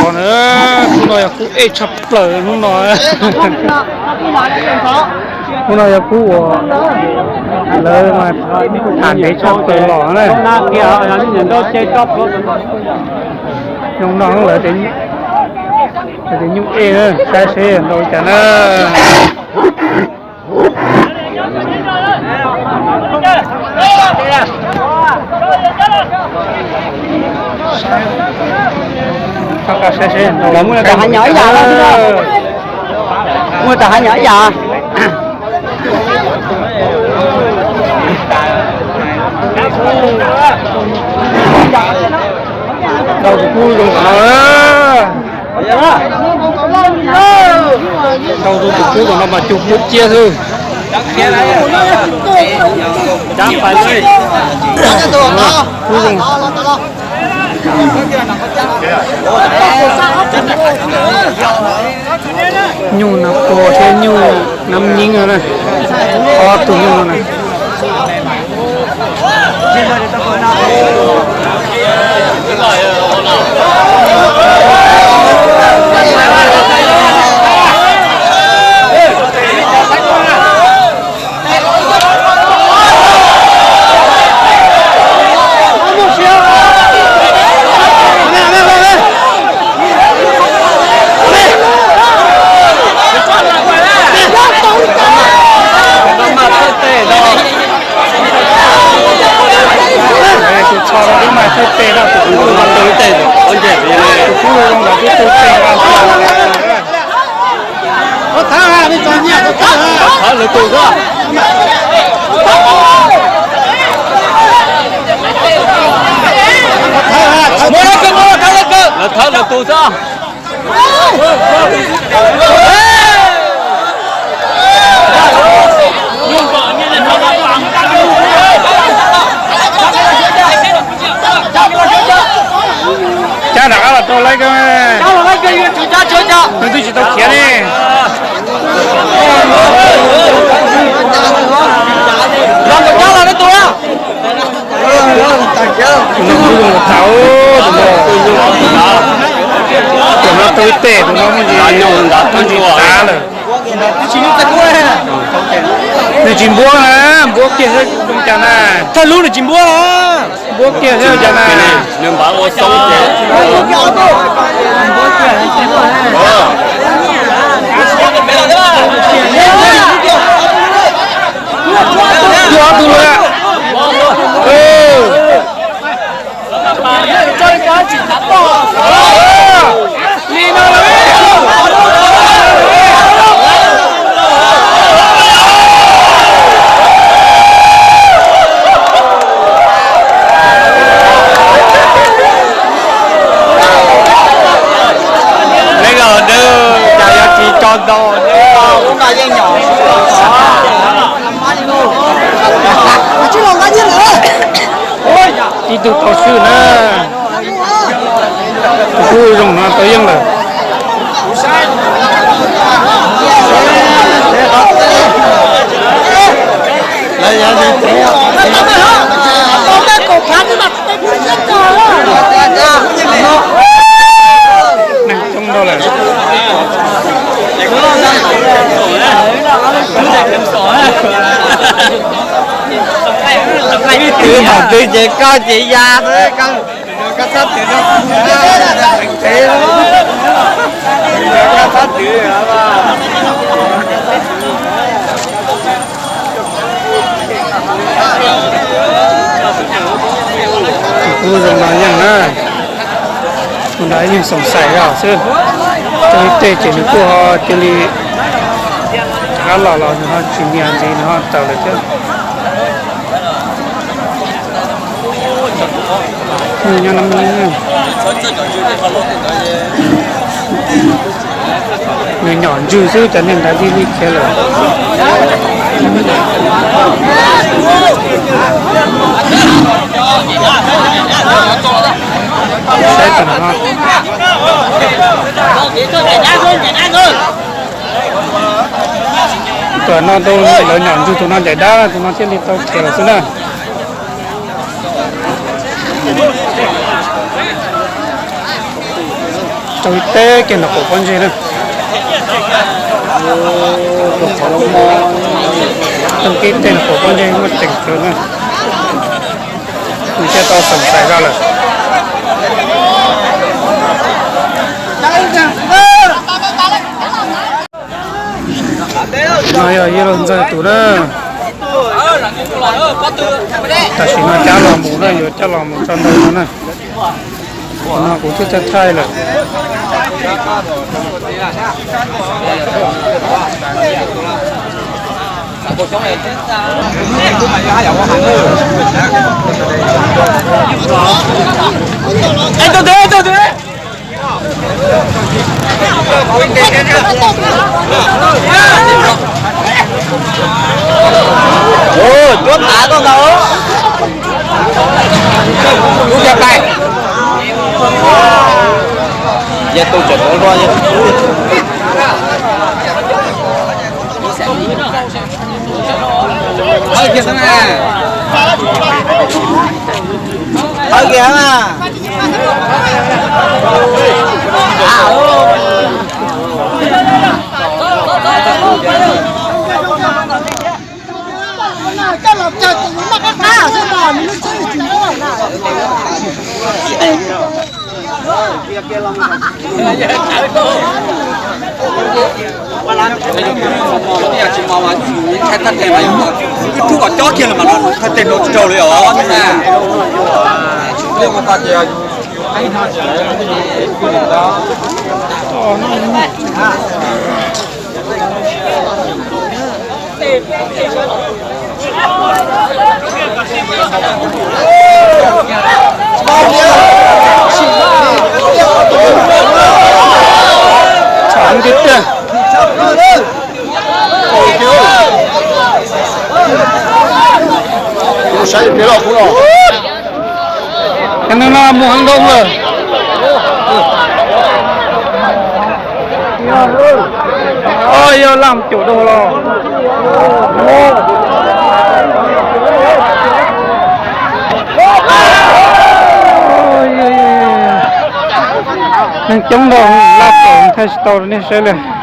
Hnub no yog kub ej tshaj plaws hnub no. Hnub no yog kub uas lawv mas tham ntev tshaj plaws los na. Zoo no lawv tias nyuj ej na, saib seb ntau cas na. Muaj tas hav nyom ib yam, muaj tas hav nyom ib yam. Ntau tus kub zoo no, ntau tus kub no mas cug kub ciab xwb. Kub zoo. Nyuj nas pua thiab nyuj nab nyeeb na, ob tug nyuj no na. Tus tsho no twb mas thawj tes no, tus kub no twb tes, tus kub zoo los twb thawj tes no. Thawb lawv tus xwb. Lawv thawb lawv tus xwb. Cab rov qab los rau laib kawg, nws twb tsis tau khiav ne. Tus no kuj zoo tas, tus no tau ib teg, tus no muaj ntsis tav lawm. Nws tsis npuab na, npuab kiag xwb zoo cas na. Thawj lub nws tsis npuab los, npuab kiag xwb cas na. Ob tug lawm. Neb los nws cas yuav tsis tso ntau, lub no yeej nyom. Ib tug tau swb na. Tus kub zoo no tau yeej lawm. Neeg coob dhau lawm. Twb thaum twg ces koj ces ya xwb, koj txhob twv rau kuv, koj txhob twv. Tus kub zoo no yeej na, tus ntawd yeej xoom xaim zog xwb. Cog ib teg ces nws kuj ho cia li rov qab los los nws ho tsis nyiam ntxiv nws ho tawm lawm thiab. Nyob nab, nws nyom ntswg xwb cov neeg ntawd thiaj li khiav lawm. Saib tus no, tus no tau lawv nyom ntswg tus no ncaim dab, tus no thiaj li tau khiav lawm xwb na. Tau ib teg kiag nram qaum pob ntseg na. Tau ib teg nram qaum pob ntseg muaj ceem kawg na. Nws thiaj tau xoom xaiv zog lawm. No yog Yij Laug Ntxawg tus na. Tam sim no cab los mus na, yuav cab los mus tso ntawd no na. No kuv twb thaij thaij lawm. Cuab tav tuaj ntawd. Lub caj qaij. Yog tus tseem tua luaj. Thawb kiag xwb na. Thawb kiag na. Ib tug kom cob kiag los mas thawj teg no tsis raug li os. Saib peb los kuv los. Cov neeg no mus heev ntau lawm. Yog laj caum dua los. Neeg coob ntau, laj caum thaij tsis tau rau nej saib li.